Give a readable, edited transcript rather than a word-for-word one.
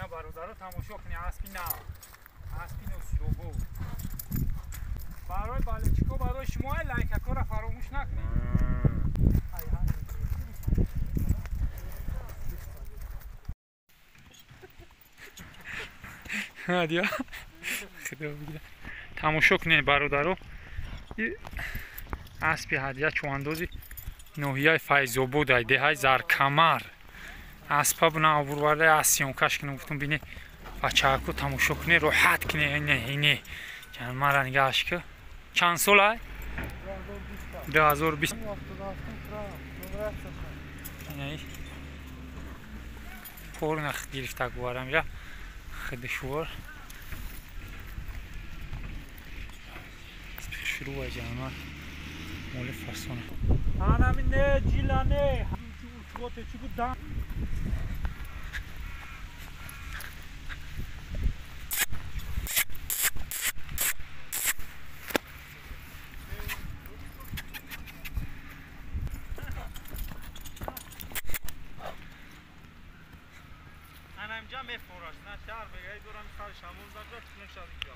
Ина бародаро тамошо кунед, аспи нав, аспи носиробо. Барои болельщико, барои шумо лайкакора фаромӯш накунед. Ҳадия. Худо бигира. Тамошо кунед бародаро. Аспи ҳадия чӯандози ноҳияи Файзобод ай деҳаи Заркамар. Аспа бна обурварда аз сиёнкаш кунем, гуфтум бине бачааку тамошо куне, роҳат куне, ине ине. Мара нигаҳаш ки. Чанд сол ай? 2020. Порна гирифта гуварам я. Хидишвор. Шурӯъ ҷамъ. Моли фасона. Анами не ҷилане. Чуготе чугу дан. Анамҷа мефораш, на шаҳр бегаи дорам сар шамон заҷа тунук шад инҷо.